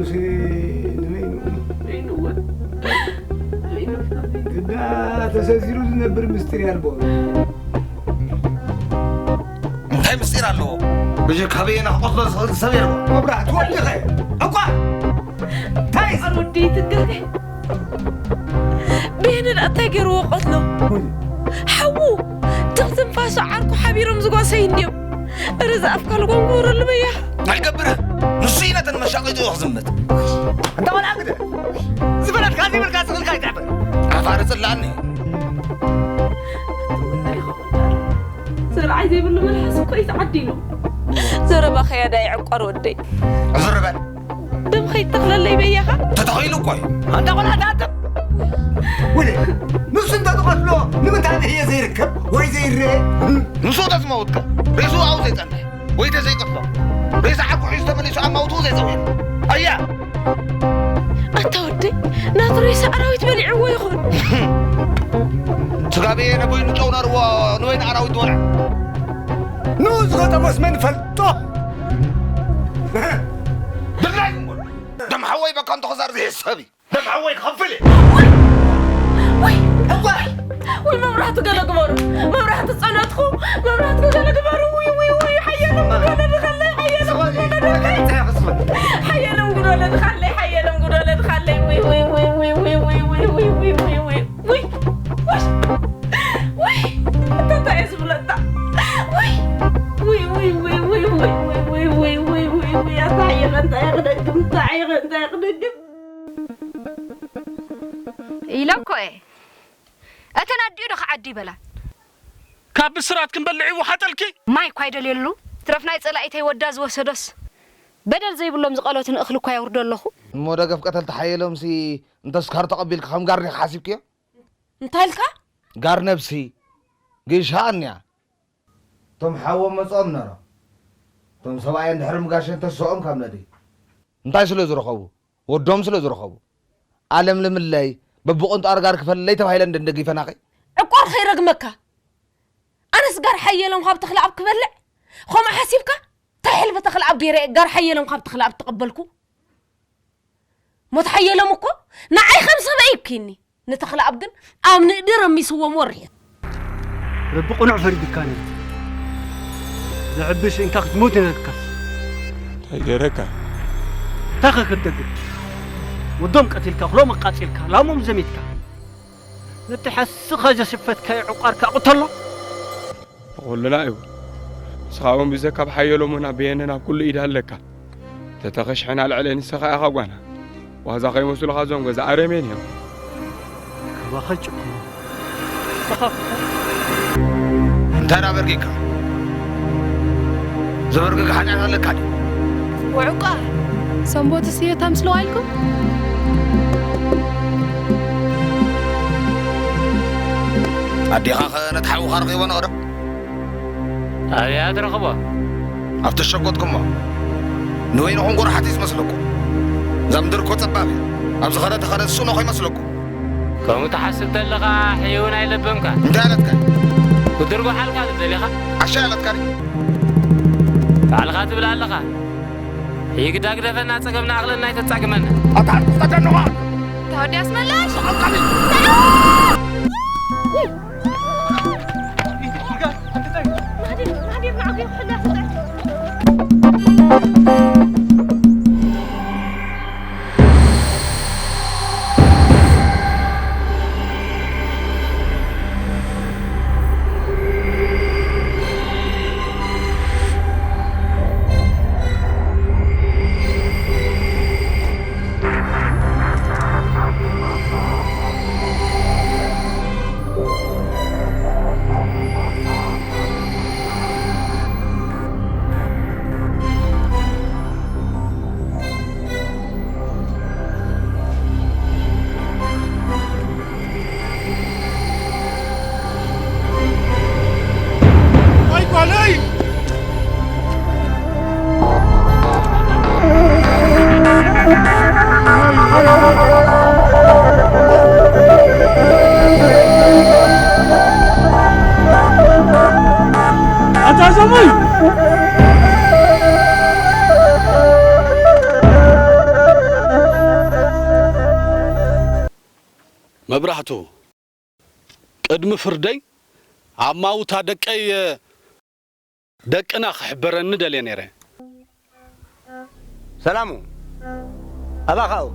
ንበይኑ ግዳ ተሰዚሩ ዝነብር ምስጢር ያልቦ። እንታይ ምስጢር ኣለዎ? ብጀካ በየነ ክቆስሎ ዝኽእል ሰብ የልቦ። መብራህቲ ወዲኸ እኳ እንታይ ኣር ወዲ ትግርገ ቤነ እንታይ ገይርዎ ቀትሎ? ሓዉ ትኽትንፋሶ ዓርኩ ሓቢሮም ዝጓሰይ እንድዮም። እረ ዝኣፍካ ልጓም ግበረሉ በያ። ኣይገብርህ። ንሱ እዩ ነተን መሻቂጡ ክዝምት። እንተ ቆልዓ ግደ ዝበለትካ ዘይብልካ ዝኽልካ ይትሕፈር። ኣፋር ጽላኒ። እንታይ ይኸውን? ዘርዓይ ዘይብሉ መልሓስ እኮ እዩ ተዓዲሉ። ዘረባ ኸያዳ ይዕቋር ወደይ። ዝርበል። ደም ኸይትተኽለለይ በያኻ። ተተኺሉ እኮ እዩ። ኣንታ ቆልዓ ተኣትብ። ወደ ንሱ እንተ ዝቐትሎ ንምንታይ ንህየ ዘይርከብ ወይ ዘይረአ? ንሱ ተዝመውትከ ሬሱ ኣብኡ ዘይጸንሕ ወይ ተዘይቀትሎ ሬሳ ዓርኩ ሒዙ ተመሊሱ ኣብ ማውትኡ ዘይጸውየሉ። ኣያ ኣታ ወደይ ናቱ ሬሳ ኣራዊት በሊዕዎ ይኹን። ስጋ በየነ ኮይኑ ጨው ነርዎ ንወይኒ ኣራዊት ዝበልዐ። ንኡ ዝገጠሞስ መን ይፈልጦ? ድላይ እሞ ደም ሓወይ በቃ እንተ ክዛር ዝሕሰብ እዩ። ደም ሓወይ ክኸፍል እየ። ወይ እዋ ወይ መብራህቱ ገለ ግበሩ። መብራህቱ ጸሎትኩ መብራህቱ ገለ ግበሩ። ወይ ወይ ወይ ሓየሎም ጉድ ወለድኻለይ ሓየሎም ጉድ ወለድኻለይ ሓየሎም ጉድ ወለድኻለይ ሓየሎም ጉድ ወለድኻለይ። ወይ ወይ ወይ ወይ ወይ ወይ ወይ ወይ ወይ ወይ ወይ ወይ ወይ እንታይ እንታይ እየ ዝብለካ? ወይ ወይ ወይ ወይ ወይ ወይ ወይ ወይ ወይ ወይ ወይ ኣታ ሓየሎም እንታይ ክደግም እንታይ ክደግም ኢለ እኮ እየ። እተን ኣዲኡ ዶ ክዓዲ ይበላን? ካብ ብስራት ክንበልዕ ይወሓጠልኪ። ማይ እኳ ይደልየሉ ትረፍ ናይ ጸላኢተይ ወዳ ዝወሰዶስ በደል ዘይብሎም ዝቐለቱን እኽሊ እኳ የውርዶ ኣለኹ። እሞ ደገፍ ቀተልቲ ሓየሎምሲ እንተ ስካር ተቐቢልኪ ከም ጋር ዲኺ ሓሲብክዮ? እንታይ ኢልካ? ጋር ነብሲ ግሻ ኣንያ። እቶም ሓዎም መጾም ነሮም። እቶም ሰብኣይ እንድሕሪ ምጋሸ እንተስኦም ካብ ነዲ እንታይ ስለ ዝረኸቡ? ወዶም ስለ ዝረኸቡ። ኣለም ልምለይ በብቕንጡ ኣርጋር ክፈልለይ ተባሂለ እንደ ደጊፈናኺ። ዕቋር ኸይረግመካ። ኣነስ ጋር ሓየሎም ካብ ተኽለኣብ ክበልዕ ኸምኡ ሓሲብካ? እንታይ ሕልፊ ተኽለኣብ ገይረ እየ ጋር ሓየሎም ካብ ተኽለኣብ ተቐበልኩ? ሞት ሓየሎም እኮ ንዓይ ከም ሰበይ ይብክይኒ። ንተኽለኣብ ግን ኣብ ንእዲ ረሚስዎ እሞ ርሒቑ። ረቢ ቅኑዕ ፈሪዱካ ነቲ ዘዕብስ እንካ ክትሞት ነርካስ እንታይ ገይረካ? እንታይ ከ ክትደግም? ወዶም ቀቲልካ፣ ክሎም ኣቃጺልካ፣ ላሞም ዘሚትካ። ነቲ ሓስኻ ዘሽፈትካዮ ዕቋርካ ቁተሎ። ኩሉና እዩ። ንስኻ እውን ብዘካብ ሓየሎምን ኣብ በየነን ኣብ ኩሉ ኢድ ኣለካ። ተተኸሽሐን ኣልዕለ ንስኻ ኢኻ ጓና። ዋዛ ከይመስሉኻ እዞም ገዛ ኣረሜን እዮም። ካባኻ ጭኩኑ። ንስኻ እንታይ ደኣ በርጊካ? ዘበርግግ ሓጢኣት ኣለካ ድዩ? ውዕቋር ሰንቦትስ ህይወታ ምስ ለዋልኩም? ኣዴኻኸ ነቲ ሓውኻ ረኺቦ ነቕዶ? ኣበይ ትረኽቦ? ኣብ ተሸጎጥኩሞ ንበይንኹም ጎራሓት እዩ ዝመስለኩም። እዛ ምድር እኮ ጸባብ እያ። ኣብ ዝኸረ ተኸረ ዝስእኖ ከይመስለኩም። ከምኡ ትሓስብ ተለኻ ሕዩውን ኣይለበምካ። እንታይ ኣለትካ? ብድርጎ ሓልካ ትደሊኻ? ዓሻ ኣለትካ ድዩ? ባዕልኻ ትብል ኣለኻ። ይግዳ ግደፈና፣ ጸገምና ኣቕለልና ኣይተጻግመና። ኣታ ሓርኩ ተደንዋ። ታወዲ ኣስመላሽ። ኣይ ጓለይ! ኣታ ሰሙይ! መብራህቱ፣ ቅድሚ ፍርደይ ኣማውታ ደቀይ ደቅና ክሕበረኒ ደልየ ነይረ። ሰላሙ፣ ኣባኻኡ።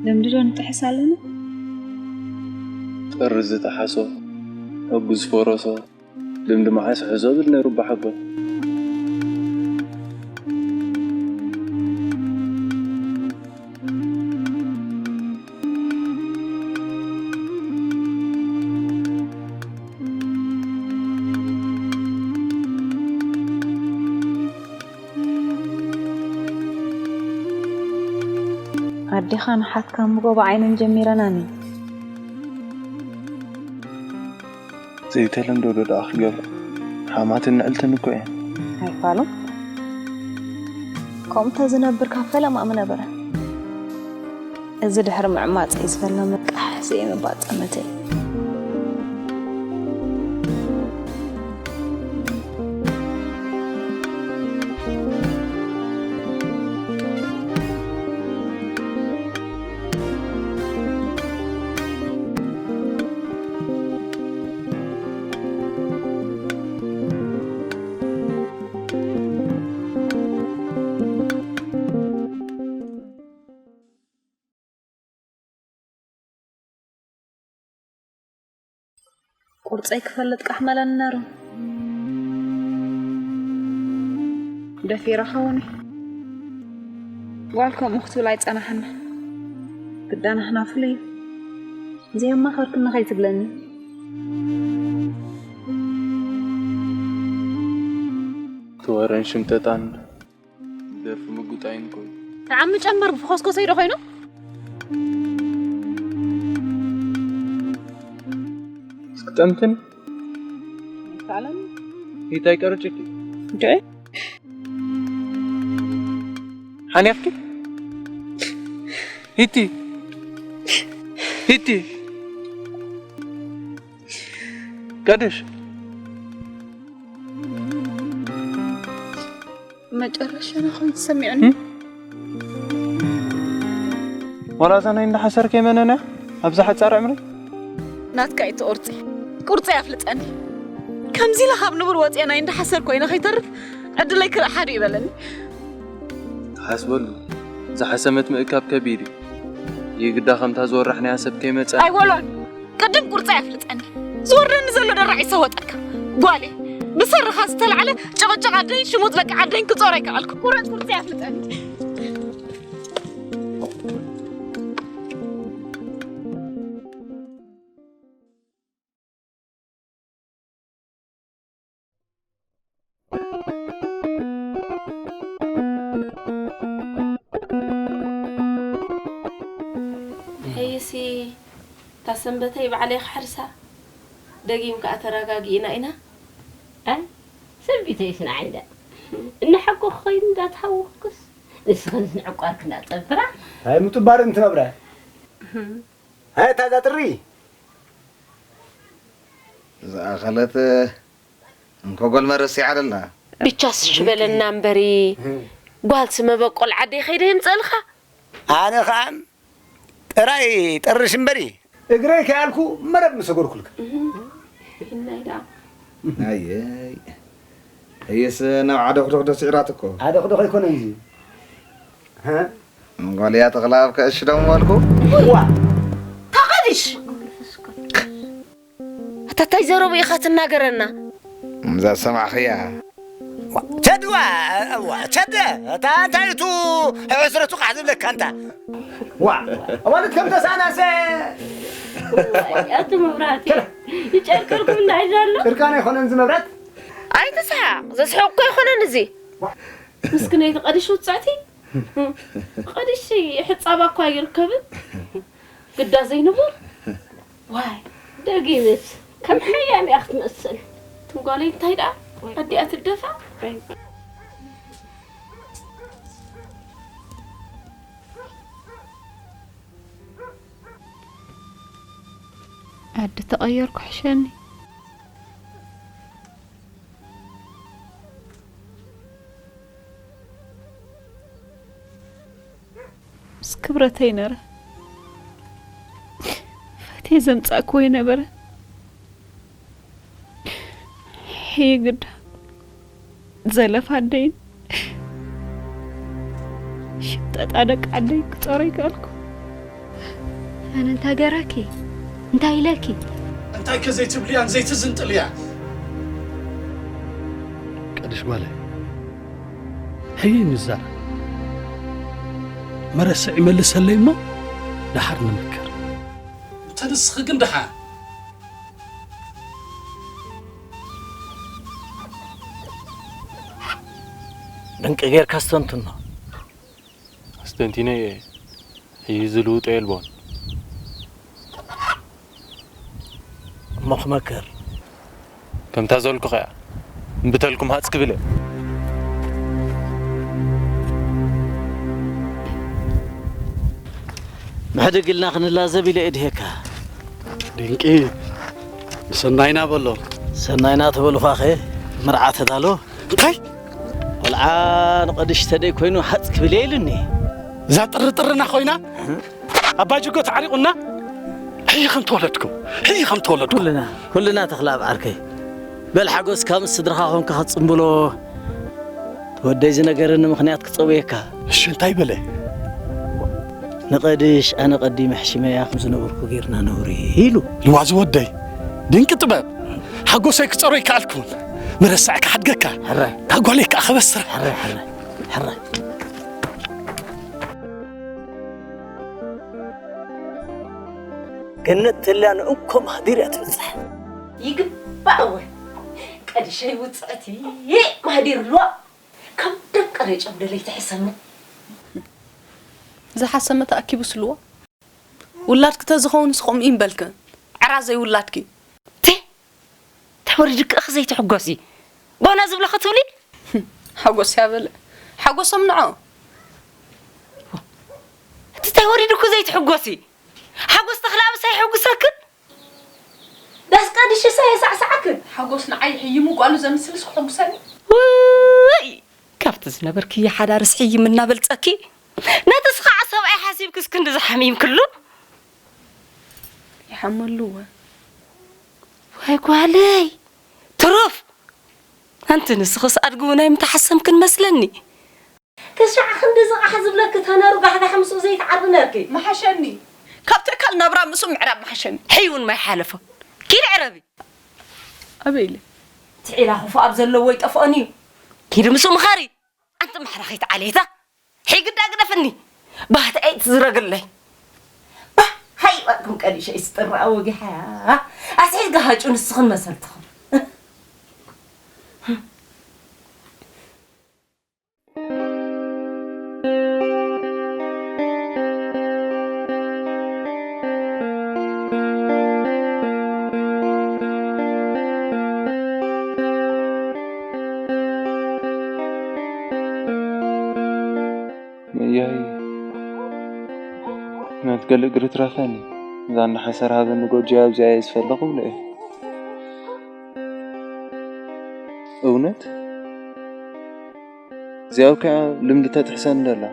ልምዲ ዶ ንጥሕስ ኣለና? ጥሪ ዝጠሓሶ፣ ሕጉ ዝፈረሶ፣ ልምዲ መዓስ ሕዞ ብል ነይሩ ኣቦ ሓጎ። ኣዴኻን ኣሓትካን ብጎቦ ዓይነን ጀሚረናኒ። ዘይተለምዶ ዶ ደኣ ክገብራ? ሓማትን ንዕልትን እኮ እየን። ኣይፋሉን። ከምኡ ተዝነብር ካብ ፈለማ ምነበረ። እዚ ድሕሪ ምዕማጸይ ዝፈለመ ቃሕ ዘየመባጸመተይ። ቁርፀይ ክፈልጥ ቃሕ መለኒ ነሩ። ደፊረ ኸውን። ጓል ከምኡ ክትብል ኣይጸናሕና። ግዳ ናህና ፍሉይ እዩ። ዘየማኸርክኒ ከይትብለኒ። ትወረን ሽምጠጣን ደርፊ ምጉጣይን ኮይኑ። ተዓሚ ጨመር ብኾስኮሰይ ዶ ኮይኑ? ስክጠምትን ይከኣለኒ። ሂታይ ቀርጭኪ። እንዴ? ሓኒኽኪ? ሂቲ። ሂቲ። ቀደሽ። መጨረሻና ኮይኑ ተሰሚዑኒ። እም? ዋላ እዛ ናይ እንዳሓሰር ከይመነና ኣብዛ ሓጻር ዕምሪ? ናትካ እዩ እቲ ቁርጺ። ቁርጺ ኣፍልጠኒ። ከምዚ ኢለ ካብ ንቡር ወጽየ ናይ እንዳሓሰር ኮይነ ከይተርፍ ዕድለይ ክርኢ ሓዱ ይበለኒ። ተሓስበሉ። ዝሓሰመት ምእካብ ከቢድ እዩ። ይግዳ ከምታ ዝወራሕናያ ሰብ ከይመጸ። ኣይወሎን። ቅድም ቁርፀይ ኣፍልጠኒ። ዝወርደኒ ዘሎ ደራዕ ይሰወጠካ። ጓሌ፣ ብሰርኻ ዝተላዕለ ጭቕጭቕ ዓደይን ሽሙጥ ደቂ ዓደይን ክጾር ኣይከኣልኩ። ቁረጽ ቁርፀይ ኣፍልጠኒ። ሕይሲ፣ እታ ሰንበተይ ባዕለይ ክሓርሳ፣ ደጊም ከኣ ተረጋጊእና ኢና። ኣይ፣ ሰንቢተይስ ንዓይ እንዳ እናሓጎኹ ኸይኑ እንዳተሃወኽኩስ፣ ንስኽንስ ንዕቋርኪ እንዳጠብራ። ኣይ፣ ምጥባር እንትነብረ። ኣይ፣ እታ እዛ ጥሪ። ዝኣኸለት እንኮ ጎልመ ረሲዓ ደላ። ብቻስ ሽበለና እምበሪ፣ ጓልሲ መበቆል ዓደይ ከይደ የምፀልኻ። ኣነ ኸኣ ጥራይ ጠርሽ እምበሪ፣ እግረይ ከይኣልኩ መረብ ምሰገርኩልካ። ኢልናይ ደኣ። ኣየይ፣ እየስ ናብ ዓደኽዶኽ ዶ ስዒራትኮ? ዓደኽዶኽ ኣይኮነን እዚ። ጓልያ ተኽላብ ከእሽዶም በልኩ። ዋ ተቐድሽ ኣታ እንታይ ዘረቡ ኢኻ ትናገረና? እዛ ሰማዕኽያ። ቸድዋ ቸደ እታ እንታይ እቱ ሕስረቱ ቃሕ ዝብለካ እንታ ዋ ኣዋልድ ከም ተሳናሰ ኣቲ መብራህቲ ይጨርቅርኩም እንታይ ዘሎ? እርቃን ኣይኮነን እዚ መብራት። ኣይትስሓቕ፣ ዘስሕቕ እኮ ኣይኮነን እዚ። ምስክነይቲ ቀዲሽ ውፅዕቲ ቀዲሽ ሕፃባ እኳ ኣይርከብን ግዳ ዘይንቡር ዋይ ደጊምስ ከም ሓያም እያ ክትመስል ትም ጓለይ እንታይ ደኣ ኣዲኣ ትደፋ ዓዲ ተቐየርኩ ሕሸኒ ምስ ክብረተይ ነረ ፈትየ ዘምጻእክዎ ይነበረ ሕይ ግዳ ዘለፋ ኣደይን ሽምጠጣ ደቂ ዓደይ ክጸሮ ይከኣልኩ ኣነ እንታይ ገራኪ እንታይ ኢለኪ እንታይ ከ ዘይትብልያን ዘይትዝንጥልያን ቀድሽ ጓለይ ሕይ ንዛረብ መረስዕ ይመልሰለይ እሞ ደሓር ንምክር እንተ ንስኺ ግን ደሓር ድንቂ ጌርካ ኣስተንትኖ ኣስተንቲነ እየ ሕይ ዝልውጦ የልቦን እሞ ክመክር ከምታ ዘልኩ ኸያ እምብተልኩም ሃጽ ክብል እየ ምሕድግ ኢልና ክንላዘብ ኢለ እድሄካ ድንቂ ንሰናይና በሎ ሰናይና ትበሉኻኸ መርዓ ተዳሎ እንታይ ቆልዓ ንቐድሽ ተደይ ኮይኑ ሃጽ ክብል እየ ኢሉኒ እዛ ጥርጥርና ኮይና ኣባጅጎ ተዓሪቑና ሕይ ከም ተወለድኩ ሕይ ከም ተወለድኩ ኩልና ኩልና ተኽላብ ዓርከይ በል ሓጎስካ ምስ ስድራኻ ኮንካ ክትጽምብሎ ወደይ ዝነገረኒ ምኽንያት ክጸውየካ እሺ እንታይ በለ ንቐድሽ ኣነ ቀዲመ ሕሽመያ ከም ዝነበርኩ ጌርና ነውሪ ኢሉ ልዋዝ ወደይ ድንቂ ጥበብ ሓጎሰይ ክጸሮ ይከኣልኩን መረሳዕ ክሓድገካ ሕረ ካብ ጓለይ ከዓ ከበስራ ሕረ ሕረ ሕረ ገነት ተልያ ንእንኮ ማህዲር እያ ትብጻሕ። ይግባእ እወ ቀድሸይ ውጽዕቲ ማህዲር ኣለዋ ካብ ደቀረ ጨምደለይ ትሕሰኒ። ዝሓሰመ ተኣኪቡ ስልዋ ውላድኪ ተዝኸውን ስኸምኡ ይምበልኪ ዕራ ዘይውላድኪ። ቲ ተወሪድኪ እኺ ዘይትሕጎሲ ጓና ዝብሎ ክትብሊ ሓጎስ ያበለ ሓጎሶም ንዖ እቲ እንታይ ወሪድኩ ዘይትሕጎሲ ሓጎስ ተኽላብስ ኣይሕጉሰክን ዳስ ቀዲሽስ ኣየሳዕሳዕክን ሓጎስ ንዓይ ሕይሙ ጓሉ ዘምስልስ ክሕጉሰኒ ውይ ካብቲ ዝነበርክዮ ሓዳርስ ሕይም እናበልፀኪ ነትስ ከዓ ሰብኣይ ሓሲብክስ ክንዲ ዝሓሚምክሉ ይሓመሉ እወ ወይ ጓለይ ትሩፍ ኣንቲ ንስኽስ ኣድጊ እውን ኣይምተሓሰምክን መስለኒ ክሻዕ ክንዲ ዝቓሕ ዝብለኪ ተነሩ ጋሕጋሕ ምስኡ ዘይትዓርቢ ነርኪ ምሓሸኒ ካብ ትእካል ናብራ ምስኡ ምዕራብ ምሓሸኒ ሕይ እውን ማይ ሓለፎ ኪድ ዕረቢ ኣበይ ኢለ ትዒላ ክፉ ኣብ ዘለዎ ይጠፍኦን እዩ ኪዲ ምስኡ ምኻሪ ኣንቲ ማሕራ ከይትዓልየታ ሕግዳ ግደፍኒ ባህቲ ኣይትዝረግለይ ሃይ ባኩም ቀዲሸ ይስጥራ ወጊሓያ ኣስሒት ጋሃጩ ንስኽን መሰልትኽን መያይ ናት ገለ እግሪ ትረፈኒ እዛ እናሓሰር ሃበኒ ጎጆ ኣብዚኣ እየ ዝፈለኹ ብሎ እየ እውነት እዚኣ እኮ እያ ልምዲ ተጥሕሰኒ ደላ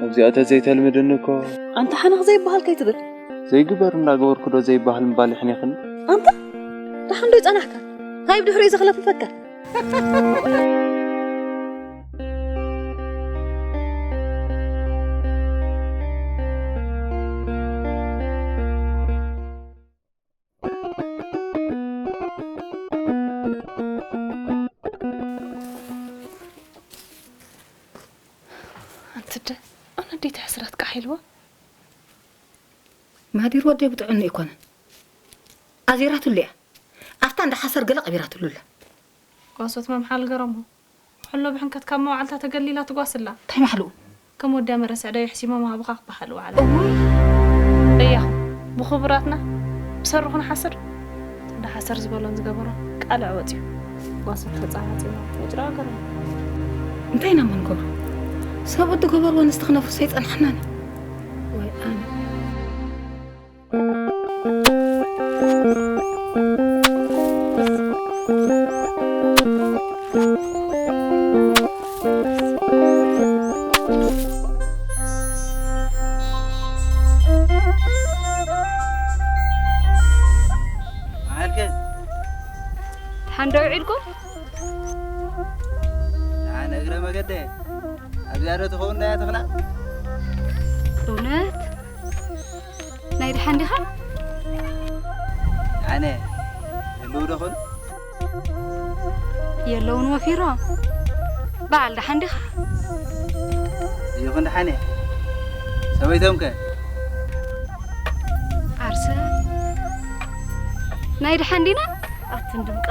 ኣብዚኣ ተዘይተልምድኒ እኮ ኣንታ ሓነኽ ዘይበሃል ከይትብል ዘይግበር እንዳገበርኩ ዶ ዘይበሃል ምባል ይሕኔኽኒ ኣንታ ደሓን ዶ ይጸናሕካ ሃይ ብድሕሪኡ ዘኽለፍፈካ ዲቲ ሕስረት ቃሕ ኢልዎ? ማህዲር ወደይ ብጥዕኑ ኣይኮነን። ኣዚራትሉ እያ። ኣብታ እንዳ ሓሰር ገለ ቀቢራትሉ ኣላ። ጓሶት መምሓል ገረሞ። ሕሎ ብሕንከት ካብ መዋዕልታ ተገሊላ ትጓስላ። እንታይ ማሕልኡ? ከም ወዲያ መረስዕ ዶ ይሕሲሞ ምሃብኻ ክበሃል ዋዕላ። እዋይ። እያ፣ ብኽቡራትና፣ ብሰሩ ክንሓስር። እንዳ ሓሰር ዝበሎን ዝገበሮን ቃልዕ ወፂኡ። ጓሶት ተፃናፂኖ፣ መጭረዋ ገረሞ። እንታይ ኢና እሞ ንገብሮ? ሰብኡት ዝገበርዎ ንስቲ ክነፍርሶ ኣይፀናሕናን። ወይ ኣነ። መዓልከ ሓንዶ ውዒልኩም? ኣነ እግረ መገደ ኣብዚኣ ዶ ትኸውን እያ ተኽላ? እውነት? ናይ ደሓን ዲኻ? ኣነ ህልው ዶ ኾን? የለውን ወፊሮ። በዓል ደሓን ዲኻ? ይኹን ደሓን እየ። ሰበይቶም ከ? ዓርሰ ናይ ደሓን ዲና? ኣትን ድምቃ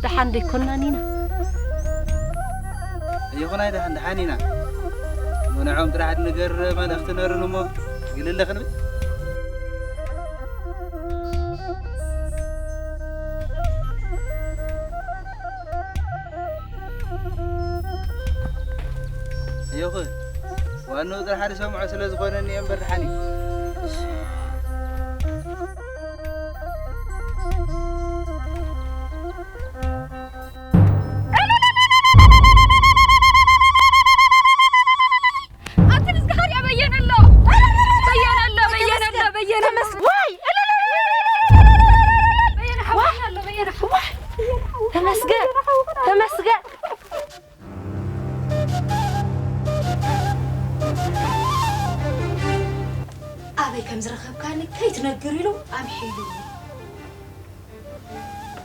ደሓን ደይኮናን ኢና። ይኹን ኣይ ደሓን ደሓን ኢና። ንዕኦም ጥራሕ ንገር መልእኽቲ ነሩን እሞ ግልለ ክንብል። ይኹን ዋንኡ ጥራሕ ዝሰምዖ ስለ ዝኾነኒ እየ እምበር ደሓን እዩ። ኣብቲ ንዝግሃር እያ በየነ ኣሎ። በየነ ኣሎ፣ በየነ ኣሎ፣ በየነ። ዋይ! በየነ ሓውና ኣሎ፣ በየነ ሓው-፣ ተመስገን፣ ተመስገን። ኣበይ ከም ዝረኸብካኒ ከይትነግር ኢሉ ኣምሒሉኒ።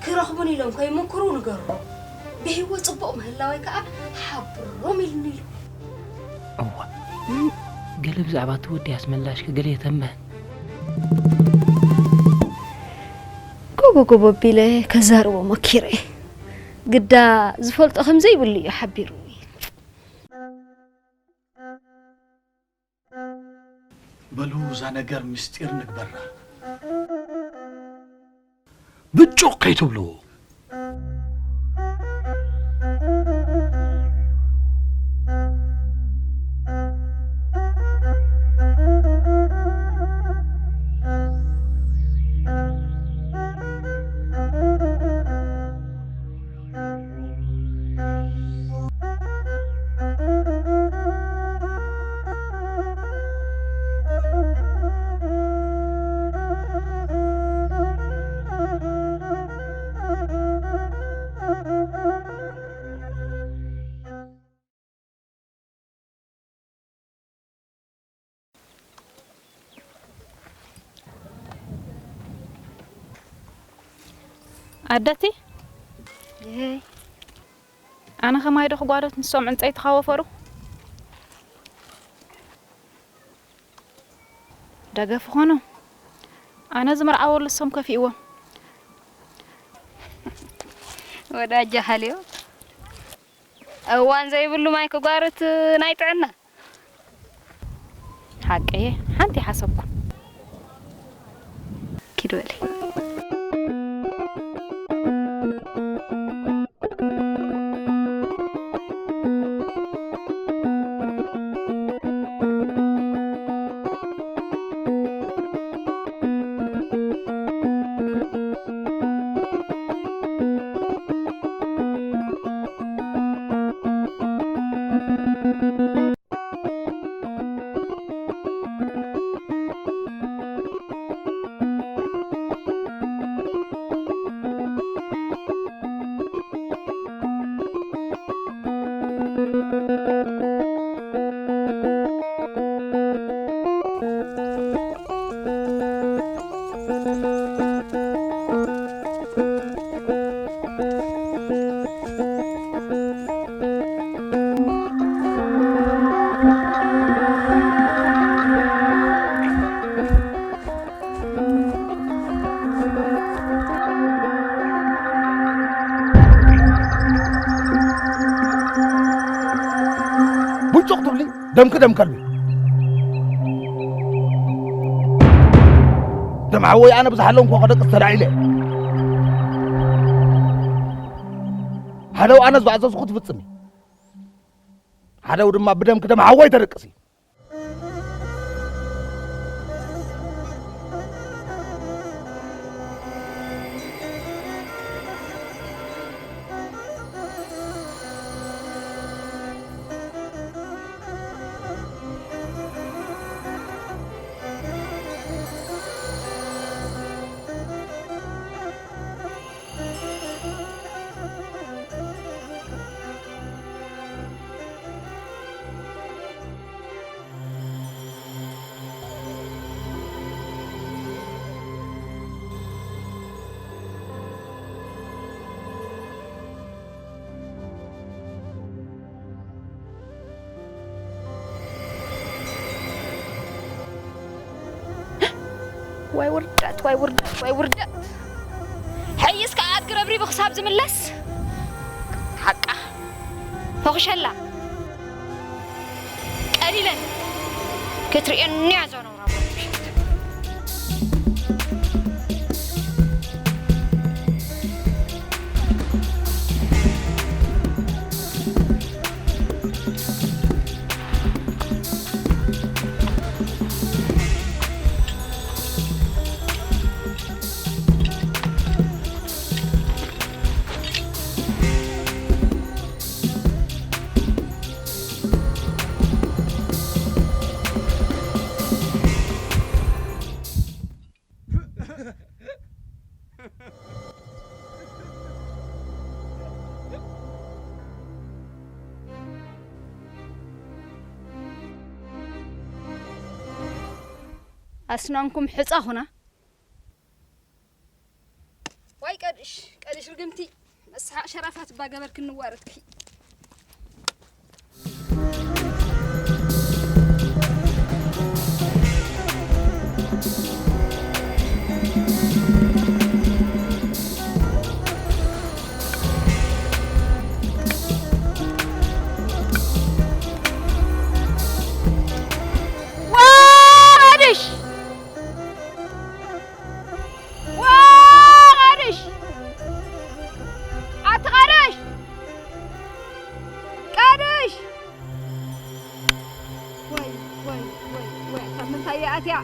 ክረኽቡን ኢሎም ከይምክሩ ንገሮም። ብህይወት ጽቡቕ ምህላወይ ከኣ ሓብሮም ኢሉኒ ኢሉ። እዋ፣ ገለ ብዛዕባ እቲ ወዲ ኣስመላሽ ከ ገለ የተንበህን? ጎቦ ጎቦ ኣቢለ ከዛርቦ ሞኪረ። ግዳ ዝፈልጦ ከም ዘይብሉ እዩ ሓቢሩኒ። በሉ፣ እዛ ነገር ምስጢር ንግበራ። ብጩቕ ከይትብልዎ። ኣደቲ፣ ይሄ ኣነ ኸማይ ዶ ጓዶት ንሶም ዕንፀይቲ ኻወፈሩ? ደገፍ ኾኖም። ኣነ ዝምርዓወሉ እሶም ከፊእዎም። ወዳጃ ሃልዮ። እዋን ዘይብሉ ማይ ክጓርት ናይ ጥዕና። ሓቀየ፣ ሓንቲ ሓሰብኩ። ኪድ በሊ። ቡንጩቕ ትብሊ፣ ደምኪ ደም ከልቢ። ደም ሓወይ ኣነ ብዝሓለውንኮ ከደቅስ ተላዒለ። ሓደው ኣነ ዝኣዘዝኩ ትፍጽሚ። ሓደው ድማ ብደምኪ ደም ሓወይ ተደቅሲ። ዋይ ውርደት፣ ዋይ ውርደት፣ ዋይ ውርደት። ሕይስ ከኣ ኣድጊ ረብሪቡ ክሳብ ዝምለስ ሓቃ ፈኹሸላ ቀሊለን ክትርእየኒ እያ እዛ ነውራም። ኣስናንኩም ሕጻ ኹና። ዋይ ቀድሽ፣ ቀድሽ ርግምቲ፣ መስሓቕ ሸራፋት እባ ገበርክኒ ዋረድኪ። ዋይ ቀድሽ! ዋ፣ ቃድሽ! ኣቲ ቃድሽ! ቃድሽ! ወይ፣ ወይ፣ ወይ፣ ወይ፣ ካብ ምንታይ እያ ኣትያ?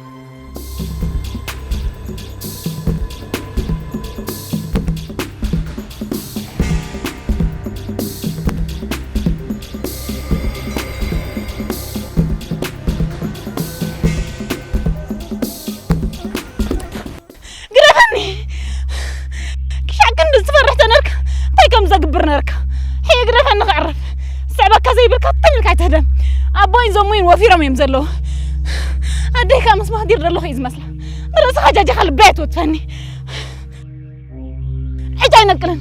ግደፈኒ! ክሻዕ ክንዲ ዝፈርሕ ተነርካ፣ እንታይ ከም ዘግብር ነርካ? ሕየ ግደፈኒ ክዕርፍ። ዝስዕበካ ዘይብልካ ትም ኢልካ ኣይትህደም። ኣቦይን ዘሙይን ወፊሮም እዮም ዘለዉ። ኣደይ ከኣ ምስ ማህዲር ዘለኹ እዩ ዝመስላ። ንርእስኻ ጃጃኻ ልበይ ኣይትወትፈኒ። ሕጂ ኣይነቅልን።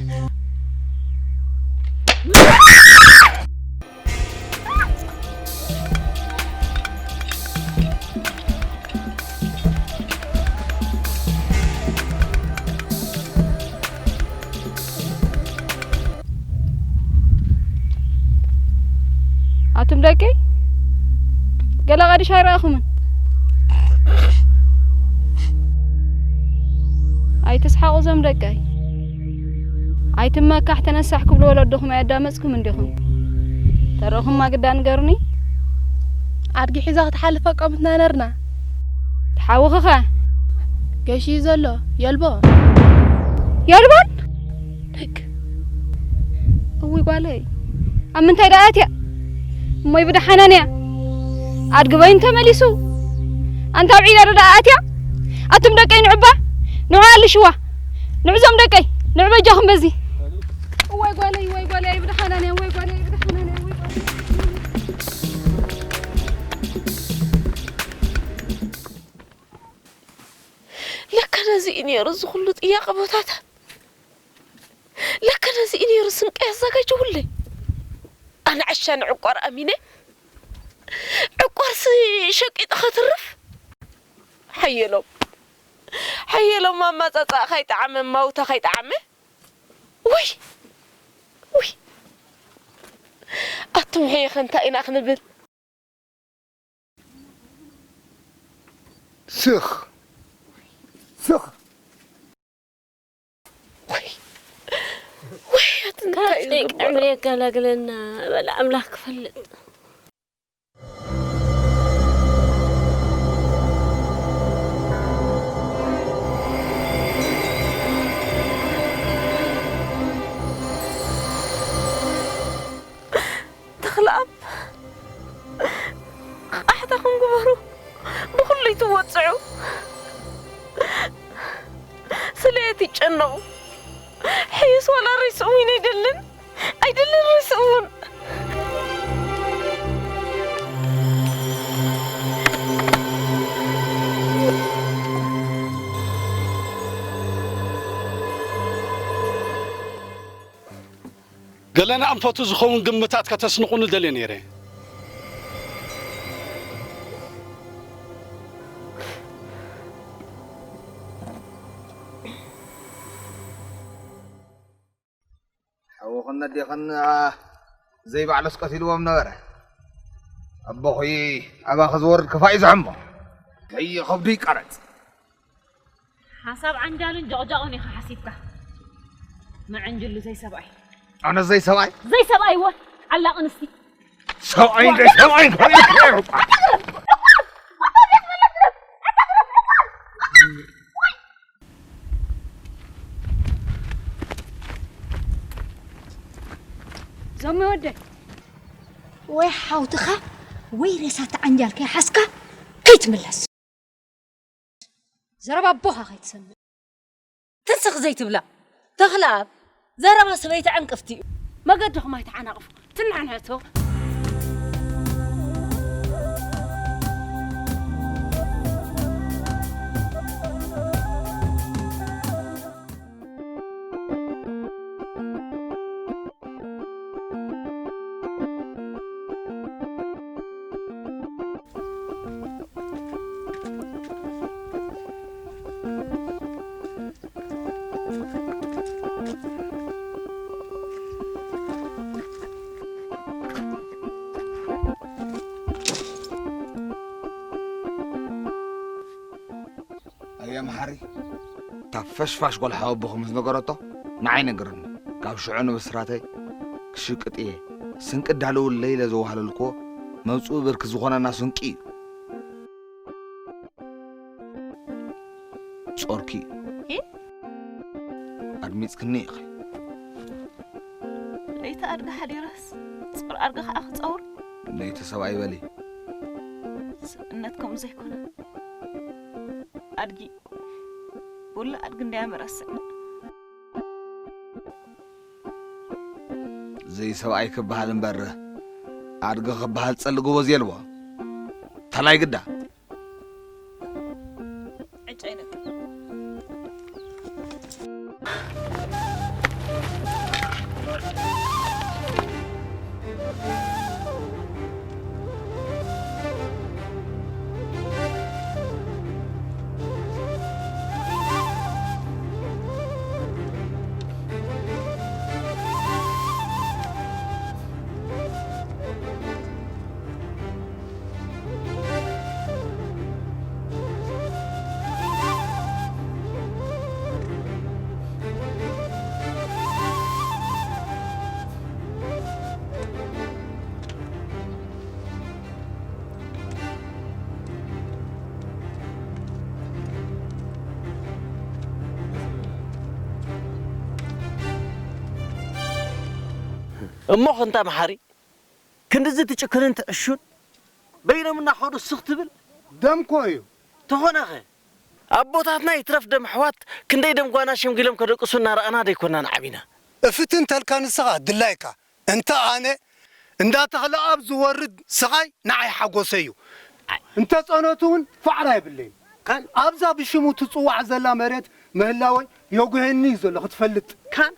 ኣቱም ደቀይ፣ ገለ ቐድሽ ኣይረኣኹምን? ኣይትስሓቑ እዞም ደቀይ። ኣይትመካሕ ተነሳሕ ክብሉ ወለድኹም ኣየዳመጽኩም እንዲኹም። ተረኹማ ግዳ ንገሩኒ። ኣድጊ ሒዛ ክትሓልፍ ኣቋምትና ነርና። ተሓውኽኸ? ገሺ ዘሎ የልቦ። የልቦን? ደግ። እውይ ጓለይ፣ ኣብ ምንታይ ደኣ ኣትያ? እሞይ ብደሓናን እያ። ኣድግበይን ተመሊሱ። ኣንታ ኣብ ዒላ ዶ ደኣ ኣትያ? ኣቱም ደቀይ ንዑባ፣ ንዑ ኣልሽዋ። ንዑ ዞም ደቀይ፣ ንዑ በጃኹም በዚ። እዋይ ጓለይ፣ እዋይ ጓለይ፣ ብደሓናን እያ፣ እዋይ ጓለይ፣ ብደሓናን እያ፣ እዋይ ጓለይ። ለካ ነዚ እዩ ነይሩ እዚ ኩሉ ጥያቐ ቦታታት። ለካ ነዚ እዩ ነይሩ ስንቀይ ኣዘጋጀውለይ። ኣነ ዓሻ ንዕቋር ኣሚነ፣ ዕቋርሲ ሸቂጠ ኸትርፍ። ሓየሎም፣ የሎም ኣማጻጻእኻ ይጠዓመ፣ ማውታኻ ይጠዓመ። ውይ! ውይ! ኣቱም ሕየኸ እንታይ ኢና ክንብል? ስኽ! ስኽ! ውይ! ውይ! ኣቲ እንታይ እዩ ዝግበሮ? ዕምሪ የገላግለና በል ኣምላኽ ክፈልጥ። ተኽለኣብ ቃሕታኹም ግበሩ፣ ብኹሉ ይትወፅዑ። ስለየት ይጨነቑ ሕዩስ ዋላ ሪስእውን ኣይደልን ኣይደልን ሪስእውን። ገለ ንኣንፈቱ ዝኸውን ግምታት ከተስንቑኒ ደልየ ነይረ። ሓወኽን ኣዴኽን ዘይባዕሎስ ቀቲልዎም ነበረ። ኣቦኹይ ኣባኺ ዝወርድ ክፋእ እዩ ዝሕሞ። ከይኸብዱ ይቀረጽ። ሓሳብ ዓንጃልን ጀቕጃቑን ኢኻ ሓሲብካ። መዐንጅሉ ዘይሰብኣይ። ኣነ ዘይሰብኣይ? ዘይሰብኣይ እወ። ዓላቕ ኣንስቲ። ሰብኣይ ዘይሰብኣይ ዞሚ ወደይ ወይ ሓውትኻ ወይ ሬሳ ተዓንጃል ከይሓዝካ ከይትምለስ። ዘረባ ኣቦኻ ከይትሰምዕ። ትስኽ ዘይትብላ ተኽለኣብ ዘረባ ሰበይቲ ዕንቅፍቲ እዩ። መገድኹም ኣይተዓናቕፉ ትናዕንዕቶ። ኣየ መሓሪ፣ እታ ፈሽፋሽ ጓል ሓወቦኹ ምስ ነገረቶ ንዓይ ነገረኒ። ካብ ሽዑ ንብስራተይ ክሽቅጥ እየ። ስንቂ ዳለውለይ ኢለ ዘዋህለልክዎ መብጽኡ ብርኪ ዝኾነና ስንቂ እዩ። ጾርኪ እዩ። ኣድሚጽክኒ ኢኺ። ለይቲ ኣድጊ ሓዲረስ ጾር ኣድጊ ከዓ ክጸውር። ለይቲ ሰብኣይ በሊ። ሰብእነት ከምኡ ዘይኮነ ኣድጊ ውላ ኣድጊ እንዳያ መረስዕና። ዘይሰብኣይ ክበሃል እምበር ኣድጊ ክበሃል ጸሊ ጎበዝ የልቦ። ተላይ ግዳ። ዕጫ ይነቅል። እሞ ክንታ መሓሪ ክንድዚ ትጭክንን ትዕሹን በይኖም እናኸዱ ስኽ ትብል ደምኮ እዩ። ተኾነኸ ኣቦታትና ይትረፍ ደም ኣሕዋት ክንደይ ደም ጓና ሸምጊሎም ከደቅሱ እናረኣና ደይኮናን ዓቢና። እፍትን ተልካ ንስኻ ድላይካ እንተ ኣነ እንዳተኽለ ኣብ ዝወርድ ስቓይ ንዓይ ሓጎሰይ እዩ። እንተ ጸነቱ እውን ፋዕራ የብለይን። ካን ኣብዛ ብሽሙ ትጽዋዕ ዘላ መሬት ምህላወይ የጉህየኒ እዩ ዘሎ ክትፈልጥ። ካን